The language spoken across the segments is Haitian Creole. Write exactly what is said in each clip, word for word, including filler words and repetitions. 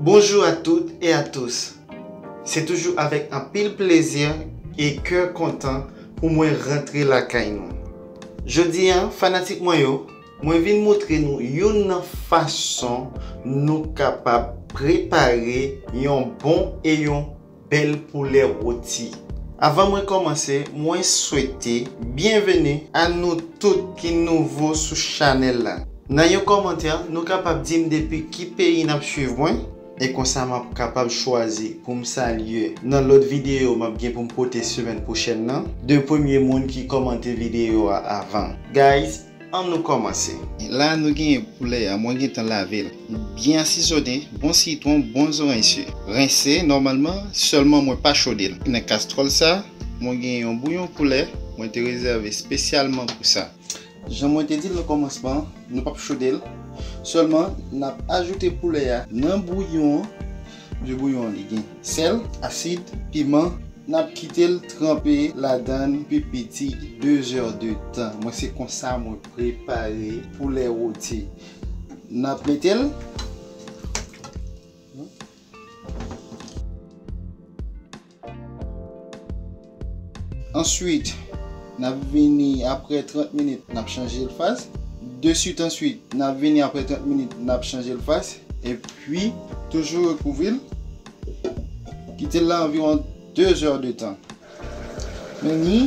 Bonjou a tout e a tous. Se toujou avèk anpil plezi e kè kontan pou mwen rantre lakay nou. Jodi a, fanatik mwen yo, mwen vin montre nou youn nan fason nou kapab prepare yon bon e yon bèl poulè woti. Avan mwen kòmanse, mwen swete byenveni a nou tout ki nouvo sou chanèl la. Nan yon kòmantè, nou kapab di m depi ki peyi n ap swiv mwen, e konsa m ap kapab chwazi pou m salye nan lòt videyo m ap gen pou m pote semèn pwochèn nan, de premye moun ki kòmante videyo a avan. Guys, ann nou kòmanse. La nou genyen poulè a, mwen gentan lave l. Byen asizone, bon sitwon, bon zoranj si. Rense nòmalman, sèlman mwen pa chode l. Nan kastwòl sa, mwen gen yon bouyon poulè, mwen te rezève espesyalman pou sa. Jan mwen te di l nan kòmansman, nou p ap chode l. Sèlman, n ap ajoute poulè a nan bouyon an. De bouyon an, li gen sèl, asid, piman. N ap kite l tranpe ladan l pi piti de zè de tan. Mwen, se konsa mwen prepare poulè woti. N ap mete l. Answit, n ap vini apre trant minit, n ap chanje l faz. Deswit answit, n ap vini apre trant minit, n ap chanje l faz. Epi, toujou rekouvri l. Kite l la anviwon de zè de tan. Men ni,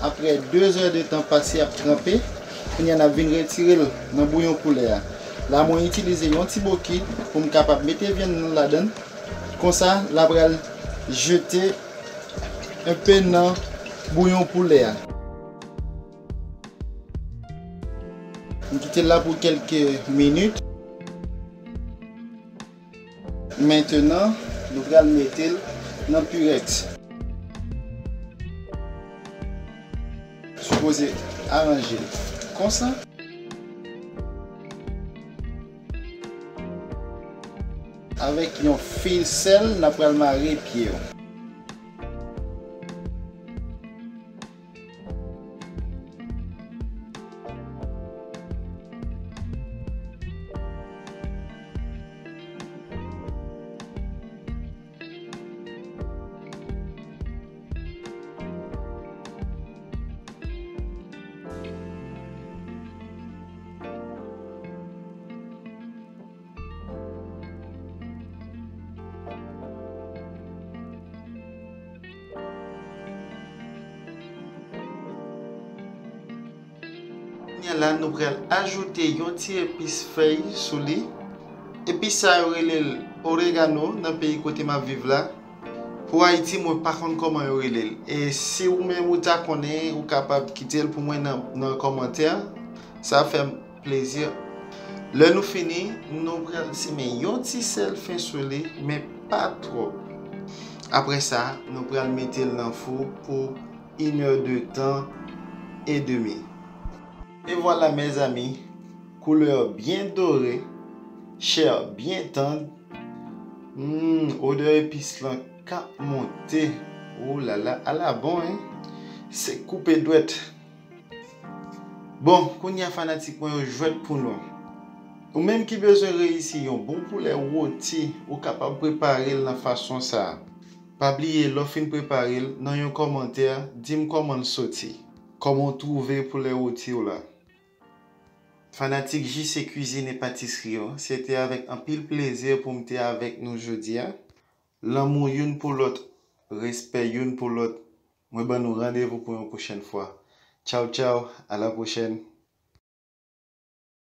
apre de zè de tan pase ap tranpe, kounye a n ap vin retire l nan bouyon poulè a. La, mwen itilize yon ti bokit pou m kapab mete vyann nan ladan l. Konsa, l ap pral jete enpe nan bouyon poulè a. M kite l la pou kèlke minit. Mentenan, nou pral mete l nan pirèks. Sipoze aranje l konsa. Avèk yon fil sèl, n ap pral mare pye yo. Kounye a la, nou pral ajoute yon ti epis fèy sou li. Epis sa yo rele l oregano nan peyi kote m ap viv la. Pou Ayiti, mwen pa konn kòman yo rele l. E si ou menm ou ta konnen, ou kapab kite l pou mwen nan, nan kòmantè. Sa fè m plezi. Lè nou fini, nou pral simen yon ti sèl fen sou li, men pa twòp. Apre sa, nou pral mete l nan fou pou inèdtan e demi. E vwala, mezanmi, koulè byen dore, chè byen tann. Hmm, odè epis lan k ap monte. Oulala, ala bon, en. Se koupe dwèt. Bon, kounye a fanatik mwen yo, jwèt pou nou. Ou menm ki bezwen reyisi yon bon poulè woti, ou kapab prepare l nan fason sa a. Pa bliye, lè w fin prepare l, nan yon kòmantè, di m kòman l soti. Kòman w twouve poulè woti w la? Fanatik J C Cuisine et Pâtisserie yo, se te avèk anpil plezi pou m te avèk nou jodi a. Lanmou youn pou lòt, respè youn pou lòt. Mwen ban nou randevou pou yon pwochèn fwa. Tchaw, tchaw, à la prochaine.